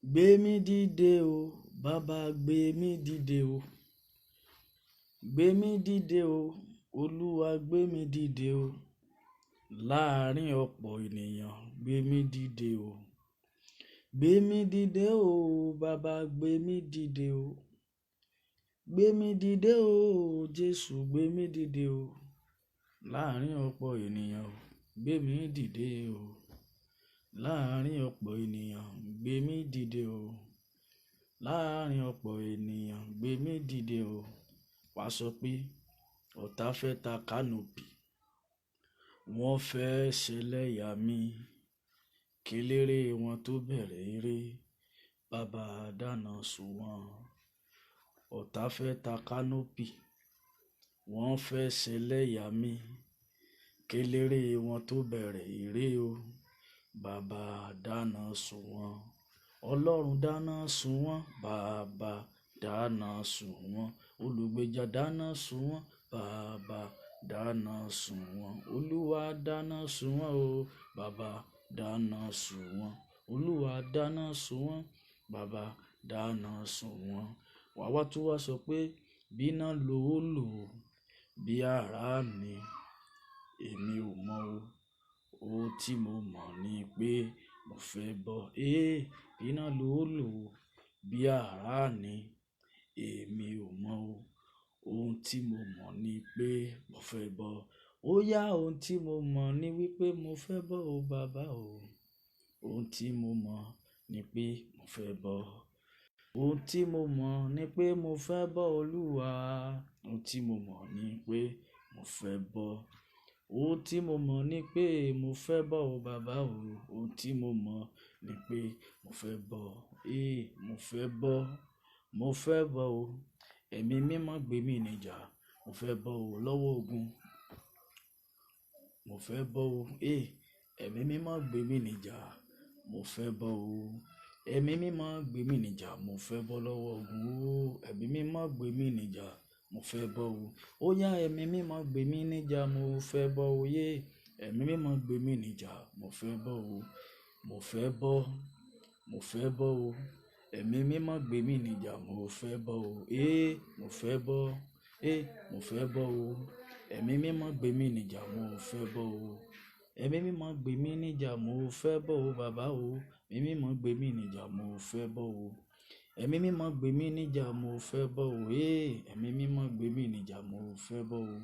Gbé mi dìde o, bàbá gbé mi dìde o. Gbé mi dìde o, Olúwa gbé mi dìde o. Láàárín ọ̀pọ̀ ènìyàn, gbé mi dìde o. Gbé mi dìde o, bàbá gbé mi dìde o. Gbé mi dìde o, Jésù gbé mi dìde o. Láàárín ọ̀pọ̀ ènìyàn, gbé mi dìde o. Láàárín ọ̀pọ̀ ènìyàn, gbé mi dìde o. Láàárín ọ̀pọ̀ ènìyàn, gbé mi dìde o. Wà sọ pé ọ̀tá fẹ́ ta kánòpì, wọ́n fẹ́ ṣẹlẹ́yà mi. Kéléré wọn tó bẹ̀rẹ̀ eré, bàbá dáná sun wọ́n. Ọ̀tá fẹ́ ta kánòpì, wọ́n fẹ́ ṣẹlẹ́yà mi. Kéléré wọn tó bẹ̀rẹ̀ eré o, bàbá dáná sun wọ́n. Ọlọ́run dáná sun wọ́n, bàbá dáná sun wọ́n. Olùgbèjà dáná sun wọ́n, bàbá dáná sun wọ́n. Olúwa dáná sun wọ́n o, bàbá dáná sun wọ́n. Olúwa dáná sun wọ́n, bàbá dáná sun wọ́n. Wà wá tún wá sọ pé bíná lo ó lò, bí àrá ni, èmi ò mọ̀ o. Ohun tí mo mọ̀ ni pé mo fẹ́ bọ́. Bíná lo ó lò, bí àrá ni, èmi ò mọ̀ o. Ohun tí mo mọ̀ ni pé mo fẹ́ bọ́. Ó yá, ohun tí mo mọ̀ ni wípé mo fẹ́ bọ́ o bàbá o. Ohun tí mo mọ̀ ni pé mo fẹ́ bọ́. Ohun tí mo mọ̀ ni pé mo fẹ́ bọ́ Olúwa. Ohun tí mo mọ̀ ni pé mo fẹ́ bọ́. Ohun tí mo mọ̀ ni pé mo fẹ́ bọ́ o bàbá o. Ohun tí mo mọ̀ ni pé mo fẹ́ bọ́. Mo fẹ́ bọ́. Mo fẹ́ bọ́ o. Ẹ̀mí mímọ́ gbé mi níjà. Mo fẹ́ bọ́ o lọ́wọ́ ogun. Mo fẹ́ bọ́ o. Ẹ̀mí mímọ́ gbé mi níjà. Mo fẹ́ bọ́ o. Ẹ̀mí mímọ́ gbé mi níjà. Mo fẹ́ bọ́ lọ́wọ́ ogun o. Ẹ̀mí mímọ́ gbé mi níjà. Mo fẹ́ bọ́ o. Ó yá, ẹ̀mí mímọ́ gbé mi níjà. Mo fẹ́ bọ́ o yé. Ẹ̀mí mímọ́ gbé mi níjà. Mo fẹ́ bọ́ o. Mo fẹ́ bọ́. Mo fẹ́ bọ́ o. Ẹ̀mí mímọ́ gbé mi níjà. Mo fẹ́ bọ́ o. Mo fẹ́ bọ́. Mo fẹ́ bọ́ o. Ẹ̀mí mímọ́ gbé mi níjà. Mo fẹ́ bọ́ o. Ẹ̀mí mímọ́ gbé mi níjà. Mo fẹ́ bọ́ o bàbá o. Ẹ̀mí mímọ́ gbé mi níjà. Mo fẹ́ bọ́ o. Ẹ̀mí mímọ́ gbé mi níjà. Mo fẹ́ bọ́ o. Ẹ̀mí mímọ́ gbé mi níjà. Mo fẹ́ bọ́ o.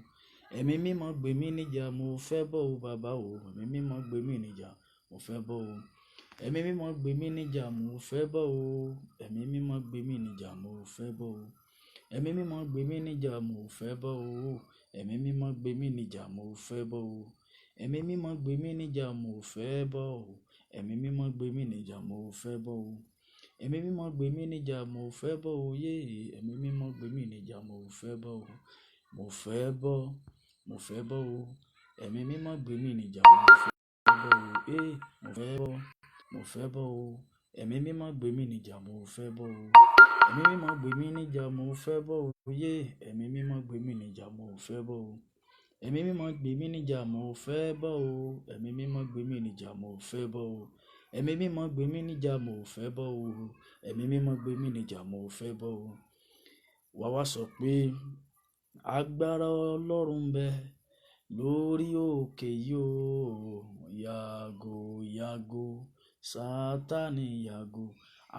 Ẹ̀mí mímọ́ gbé mi níjà. Mo fẹ́ bọ́ o bàbá o. Ẹ̀mí mímọ́ gbé mi níjà. Mo fẹ́ bọ́ o. Ẹ̀mí mímọ́ gbé mi níjà. Mo fẹ́ bọ́ o. Ẹ̀mí mímọ́ gbé mi níjà. Mo fẹ́ bọ́ o. Ẹ̀mí mímọ́ gbé mi níjà. Mo fẹ́ bọ́ o. Ẹ̀mí mímọ́ gbé mi níjà. Mo fẹ́ bọ́ o. Ẹ̀mí mímọ́ gbé mi níjà. Mo fẹ́ bọ́ o. Ẹ̀mí mímọ́ gbé mi níjà. Mo fẹ́ bọ́ o. Ẹ̀mí mímọ́ gbé mi níjà. Mo fẹ́ bọ́ o yé. Ẹ̀mí mímọ́ gbé mi níjà. Mo fẹ́ bọ́ o. Mo fẹ́ bọ́. Mo fẹ́ bọ́ o. Ẹ̀mí mímọ́ gbé mi níjà. Mo fẹ́ bọ́ o. Mo fẹ́ bọ́. Mo fẹ́ bọ́ o. Ẹ̀mí mímọ́ gbé mi níjà. Mo fẹ́ bọ́ o. Ẹ̀mí mímọ́ gbé mi níjà. Mo fẹ́ bọ́ o yé. Ẹ̀mí mímọ́ gbé mi níjà. Mo fẹ́ bọ́ o. Ẹ̀mí mímọ́ gbé mi níjà. Mo fẹ́ bọ́ o. Ẹ̀mí mímọ́ gbé mi níjà. Mo fẹ́ bọ́ o. Ẹ̀mí mímọ́ gbé mi níjà. Mo fẹ́ bọ́ o. Ẹ̀mí mímọ́ gbé mi níjà. Mo fẹ́ bọ́ o. Wà wá sọ pé agbára Ọlọ́run ń bẹ lórí òkè yìí o. Yàgò, yàgò, Sátánì yàgò.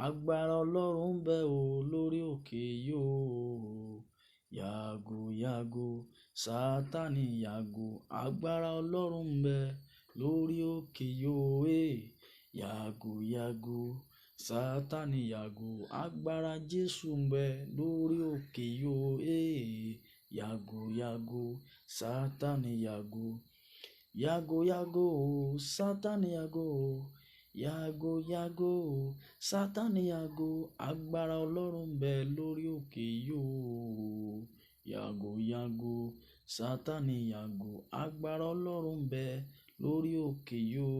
Agbára Ọlọ́run ń bẹ o lórí òkè yìí o. Yàgò, yàgò, Sátánì yàgò. Agbára Ọlọ́run ń bẹ lórí òkè yìí o. Yàgò, yàgò, Sátánì yàgò. Agbára Jésù ń bẹ lórí òkè yìí o. Yàgò, yàgò, Sátánì yàgò. Yàgò, yàgò, Sátánì yàgò. Yàgò, yàgò, Sátánì yàgò. Agbára Ọlọ́run ń bẹ lórí òkè yìí o. Yàgò, yàgò, Sátánì yàgò. Agbára Ọlọ́run ń bẹ lórí òkè yìí o.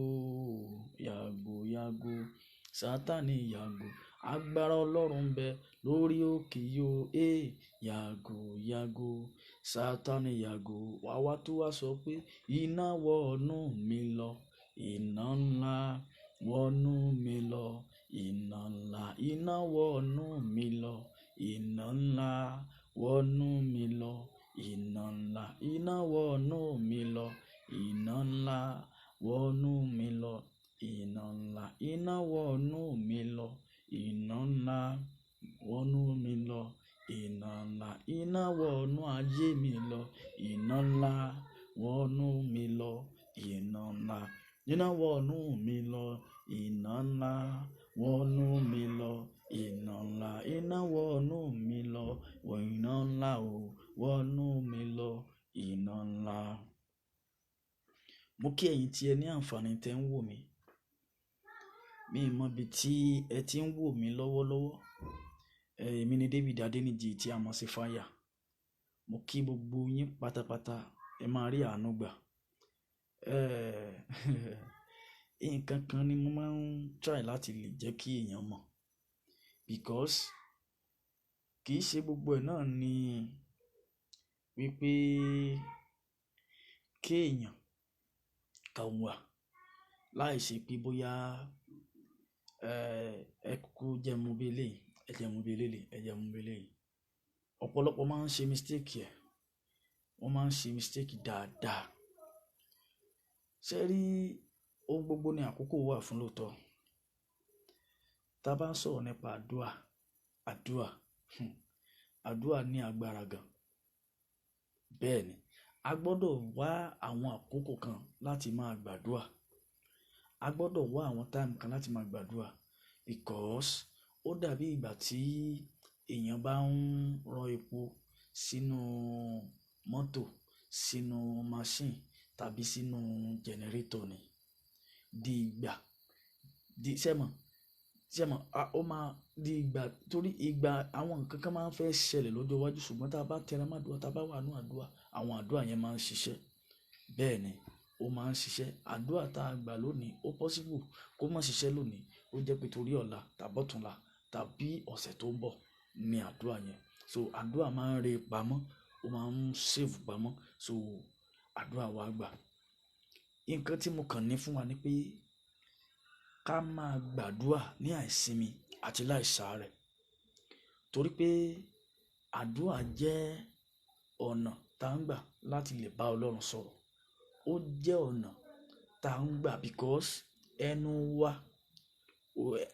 Yàgò, yàgò, Sátánì yàgò. Agbára Ọlọ́run ń bẹ lórí òkè yìí o. Yàgò, yàgò, Sátánì yàgò. Wà wá tún wá sọ pé iná wọnú mi lọ, iná ńlá wọnú mi lọ, iná ńlá. iná wọnú mi lọ. Iná ńlá wọnú mi lọ. Iná ńlá, iná wọnú mi lọ. Iná ńlá wọnú mi lọ. Iná ńlá, iná wọnú mi lọ. Iná ńlá wọnú mi lọ. Iná ńlá, iná wọnú ayé mi lọ. Iná ńlá wọnú mi lọ. Iná ńlá, iná wọnú mi lọ. Iná ńlá wọnú mi lọ. Iná ńlá, iná wọnú mi lọ. Iná ńlá o, wọnú mi lọ. Iná ńlá. Mo kí ẹ̀yin tí ẹ ní àǹfààní tí ẹ ń wò mí. Mi ò mọ ibi tí ẹ ti ń wò mí lọ́wọ́lọ́wọ́. Èmi ni David Adeniji tí a mọ̀ sí Fire. Mo kí gbogbo yín pátápátá, ẹ máa rí àánú gbà. Nǹkan kan ni mo máa ń try láti lè jẹ́ kí èèyàn mọ̀ because kì í ṣe gbogbo ẹ̀ náà ni wípé kí èèyàn kan wà láìṣe pé bóyá, ẹ kúkú jẹ́ n mú bí eléyìí, ẹ jẹ́ n mú bí eléyìí, ẹ jẹ́ n mú bí eléyìí. Ọ̀pọ̀lọpọ̀ máa ń ṣe mistake ẹ̀. Wọ́n máa ń ṣe mistake dáadáa. Ṣé rí, ohun gbogbo ní àkókò wà fún lóòótọ́. Tí a bá ń sọ̀rọ̀ nípa àdúrà, àdúrà, àdúrà ní agbára gan. Bẹ́ẹ̀ ni, a gbọdọ̀ wá àwọn àkókò kan láti máa gbàdúrà. A gbọdọ̀ wá àwọn time kan láti máa gbàdúrà because ó dàbí ìgbà tí èèyàn bá ń rọ epo sínú mọ́tò, sínú machine tàbí sínú generator ni. Di ìgbà, di, ṣé mọ̀? Ṣé mọ̀? A, ó máa di ìgbà torí ìgbà àwọn nǹkan kan máa ń fẹ́ ṣẹlẹ̀ lọ́jọ́ iwájú ṣùgbọ́n tí a bá tẹra mọ́ àdúrà, tí a bá wà nínú àdúrà, àwọn àdúrà yẹn máa ń ṣiṣẹ́. Bẹ́ẹ̀ ni, ó máa ń ṣiṣẹ́. Àdúrà tá a gbà lónìí, ó possible kó má ṣiṣẹ́ lónìí, ó jẹ́ pé torí ọ̀la tàbí ọ̀túnla tàbí ọ̀sẹ̀ tó ń bọ̀ ni àdúrà yẹn. So àdúrà máa ń re pamọ́, ó máa ń save pamọ́. So àdúrà wa gbà. Nǹkan tí mo kàn ní fún wa ni pé ká máa gbàdúrà ní àìsimi àti láìsàárẹ̀. Torí pé àdúrà jẹ́ ọ̀nà tá ń gbà láti lè bá Ọlọ́run sọ̀rọ̀. Ó jẹ́ ọ̀nà tá ń gbà because ẹnu wa,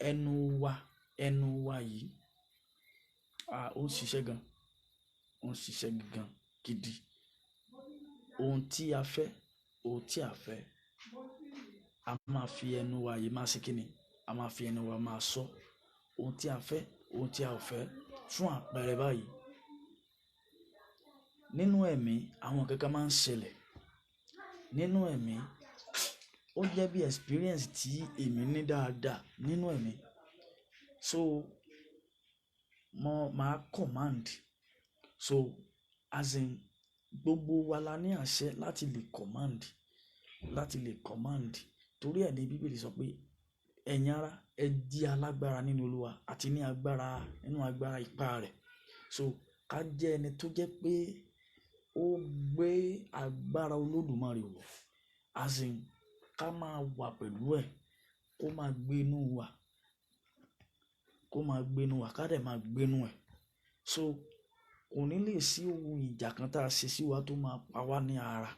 ẹnu wa, ẹnu wa yìí, a, ó ń ṣiṣẹ́ gan. Ó ń ṣiṣẹ́ gan gidi. Ohun tí a fẹ́, ohun tí a fẹ́, a máa fi ẹnu wa yìí máa ṣe kíni? A máa fi ẹnu wa máa sọ ohun tí a fẹ́, ohun tí a ò fẹ́ fún àpẹẹrẹ báyìí. Nínú ẹ̀mí, àwọn nǹkan kan máa ń ṣẹlẹ̀. Nínú ẹ̀mí, ó jẹ́ bí experience tí èmi ní dáadáa nínú ẹ̀mí. So mo máa command. So as in gbogbo wa la ní àṣẹ láti lè command, láti lè command. Torí ẹ ní Bíbélì sọ pé ẹ̀yin ará, ẹ di alágbára nínú Olúwa àti ní agbára nínú agbára ipá rẹ̀. So ká jẹ́ ẹni tó jẹ́ pé ó gbé agbára Olódùmarè wọ̀. As in ká máa wà pẹ̀lú ẹ̀, kó máa gbé inú wa, kó máa gbé inú wa, ká dẹ̀ máa gbé inú ẹ̀. So kò ní lè sí ohun ìjà kan tí a ṣe sí wa tó máa pa wá ní ara.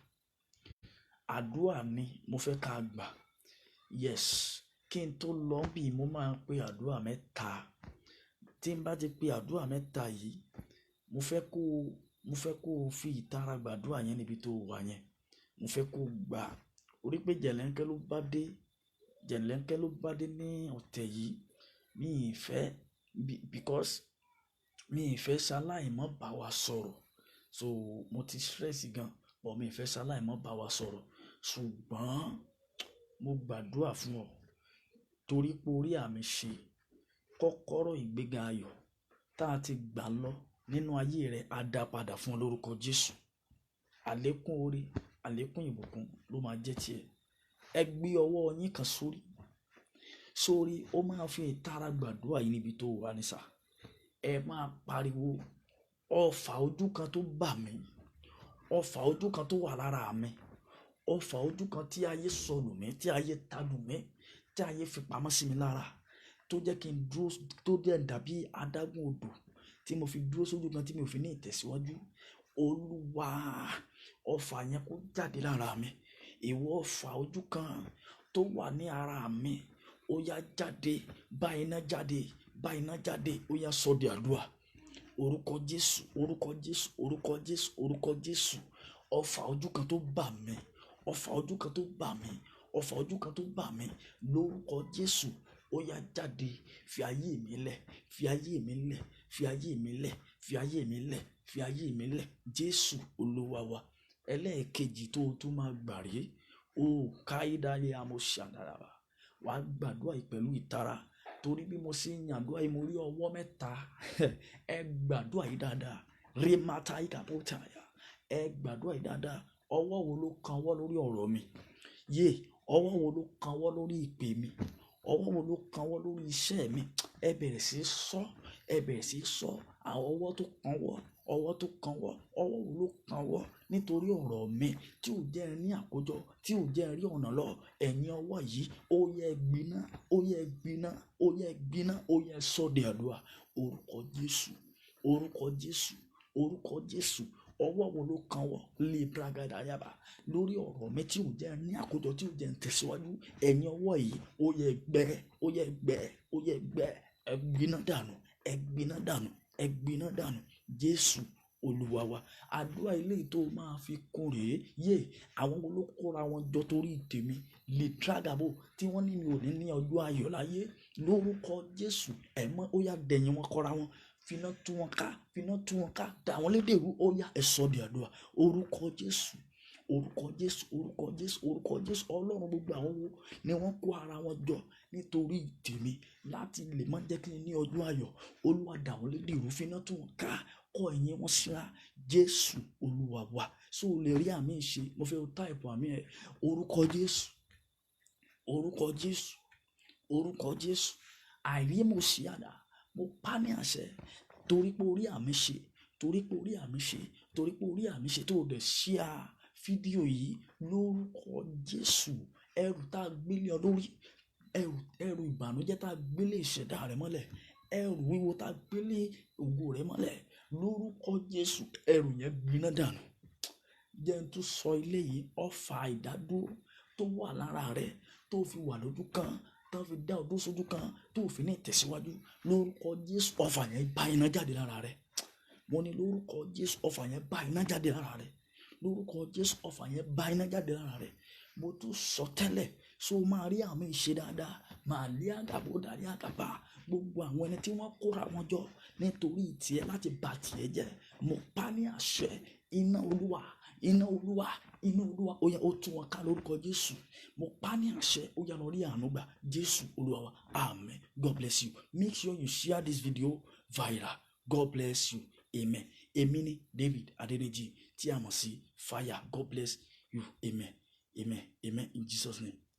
Àdúrà ni mo fẹ́ ká gbà. Yes, kí n tó lọ bí mo máa pe àdúrà mẹ́ta. Tí n bá ti pe àdúrà mẹ́ta yìí, mo fẹ́ kó fi ìtara gbàdúrà yẹn níbi tó wà yẹn. Mo fẹ́ kó gbà. Orí pé jẹ̀lẹ́ńkẹ́ ló bá dé, jẹ̀lẹ́ńkẹ́ ló bá dé ní ọ̀tẹ̀ yìí. Mi ì fẹ́ because mi ì fẹ́ ṣaláì má bá wa sọ̀rọ̀. So mo ti stress gan, but mi ì fẹ́ ṣaláì má bá wa sọ̀rọ̀. Ṣùgbọ́n mo gbàdúrà fún ọ torí pé orí àmì ṣe kọ́kọ́rọ́ ìgbéga ayọ̀ tá a ti gbà lọ nínú ayé rẹ, a dá padà fún ọ lórúkọ Jésù. Àlékún oore, àlékún ìbùkún ló máa jẹ́ ti ẹ. Ẹ gbé ọwọ́ yín kan sórí. Sórí, ó máa fi ìtara gbàdúrà yìí níbi tó wà ní sà. Ẹ máa pariwo, ọfà ojú kan tó bà mí, ọfà ojú kan tó wà lára mi, ọfà ojú kan tí ayé sọnù mí, tí ayé ta lù mí, tí ayé fi pamọ́ sí mi lára, tó jẹ́ kí n dúró, tó jẹ́ dàbí adágún odò tí mo fi dúró sójú kan tí mi ò fi ní ìtẹ̀síwájú. Olúwa, ọfà yẹn kó jáde lára mi. Ìwọ ọfà ojú kan tó wà ní ara mi, ó yá jáde, bá iná jáde, bá iná jáde, ó yá sọ di àdúrà. Orúkọ Jésù, orúkọ Jésù, orúkọ Jésù, orúkọ Jésù. Ọfà ojú kan tó bà mí, ọfà ojú kan tó bà mí, ọfà ojú kan tó bà mí, lórúkọ Jésù, ó yá jáde, fi ayé mi lẹ̀, fi ayé mi lẹ̀, fi ayé mi lẹ̀, fi ayé mi lẹ̀, fi ayé mi lẹ̀. Jésù Olúwa wa. Ẹlẹ́ẹ̀kejì tó tún máa gbà rí, o káyídáyé amóṣàdàràbà. Wà á gbàdúrà yìí pẹ̀lú ìtara, torí bí mo ṣe ń yàdúrà yìí, mo rí ọwọ́ mẹ́ta. Ẹ gbàdúrà yìí dáadáa. Remata ikapotaya. Ẹ gbàdúrà yìí dáadáa. Ọwọ́ wo ló kan ọwọ́ lórí ọ̀rọ̀ mi? Yé, ọwọ́ wo ló kan ọwọ́ lórí ìpè mi? Ọwọ́ wo ló kan ọwọ́ lórí iṣẹ́ mi? Ẹ bẹ̀rẹ̀ sí í sọ, ẹ bẹ̀rẹ̀ sí í sọ. Àwọn ọwọ́ tó kan ọwọ́, ọwọ́ tó kan ọwọ́, ọwọ́ wo ló kan ọwọ́ nítorí ọ̀rọ̀ mi tí ò jẹ́ ẹ ní àkójọ, tí ò jẹ́ ẹ rí ọ̀nà lọ. Ẹ̀yin ọwọ́ yìí, ó yẹ gbiná, ó yẹ gbiná, ó yẹ gbiná, ó yẹ sọ di àdúrà. Orúkọ Jésù, orúkọ Jésù, orúkọ Jésù. Ọwọ́ wo ló kan ọwọ́ lè bragada yaba lórí ọ̀rọ̀ mi tí ò jẹ́ ẹ ní àkójọ, tí ò jẹ́ ẹ tẹ̀síwájú. Ẹ̀yin ọwọ́ yìí, ó yẹ gbẹ, ó yẹ gbẹ, ó yẹ gbẹ, ẹ gbiná dànù, ẹ gbiná dànù, ẹ gbiná dànù. Jésù Olúwa wa. Àdúrà eléyìí tó máa fi kún rèé. Yé, àwọn wo ló kóra wọn jọ torí tèmi lè tragabo tí wọ́n ní mi ò ní ní ọjọ́ ayọ̀ láyé. Lórúkọ Jésù, ẹ̀mọ́ ó yá dẹ̀yìn wọn kọ́ra wọn. Finá tú wọn ká, finá tú wọn ká, dà wọ́n lédèrú, ó yá ẹ sọ di àdúrà. Orúkọ Jésù, orúkọ Jésù, orúkọ Jésù, orúkọ Jésù. Ọlọ́run, gbogbo àwọn wo ni wọ́n kó ara wọn jọ nítorí tèmi láti lè má jẹ́ kí n ní ọjọ́ ayọ̀. Olúwa, dà wọ́n lédèrú, finá tú wọn ká, kọ ẹ̀yìn wọn síra. Jésù Olúwa wa. So o lè rí àmì ṣe? Mo fẹ́ type àmì ẹ̀. Orúkọ Jésù, orúkọ Jésù, orúkọ Jésù. Àìrí mo ṣì àdá, mo pa ní àṣẹ, torí pé orí àmì ṣe, torí pé orí àmì ṣe, torí pé orí àmì ṣe tó o dẹ̀ share fídíò yìí, lórúkọ Jésù, ẹrù tá a gbélé ọ lórí, ẹrù ìbànújẹ́ tá a gbélé ìṣẹ̀dá rẹ mọ́lẹ̀, ẹrù wíwo tá a gbélé ògo rẹ mọ́lẹ̀, lórúkọ Jésù, ẹrù yẹn gbiná dànù. Jẹ́ n tún sọ ilé yìí, ọfà ìdádúró tó wà lára rẹ tó fi wà lójú kan, tó fi dá ọdún sójú kan, tó fi ní ìtẹ̀síwájú, lórúkọ Jésù, ọfà yẹn bá iná jáde lára rẹ. Mo ní lórúkọ Jésù, ọfà yẹn bá iná jáde lára rẹ. Lórúkọ Jésù, ọfà yẹn bá iná jáde lára rẹ. Mo tún sọ tẹ́lẹ̀, so máa rí àmì ìṣe dáadáa, máa lé àgàbò darí àgàbà. Gbogbo àwọn ẹni tí wọ́n kóra wọn jọ nítorí tiẹ̀ láti bà tiẹ̀ jẹ́, mo pa ní àṣẹ, iná Olúwa, iná Olúwa, iná Olúwa, ó yá, ó tú wọn ká lórúkọ Jésù. Mo pa ní àṣẹ, ó yá, lọ rí àánú gbà. Jésù Olúwa wa, amen. God bless you. Make sure you share this video viral. God bless you, amen. Èmi ni David Adedeji tí a mọ̀ sí Fire. God bless you, amen, amen, amen, in Jesus' name.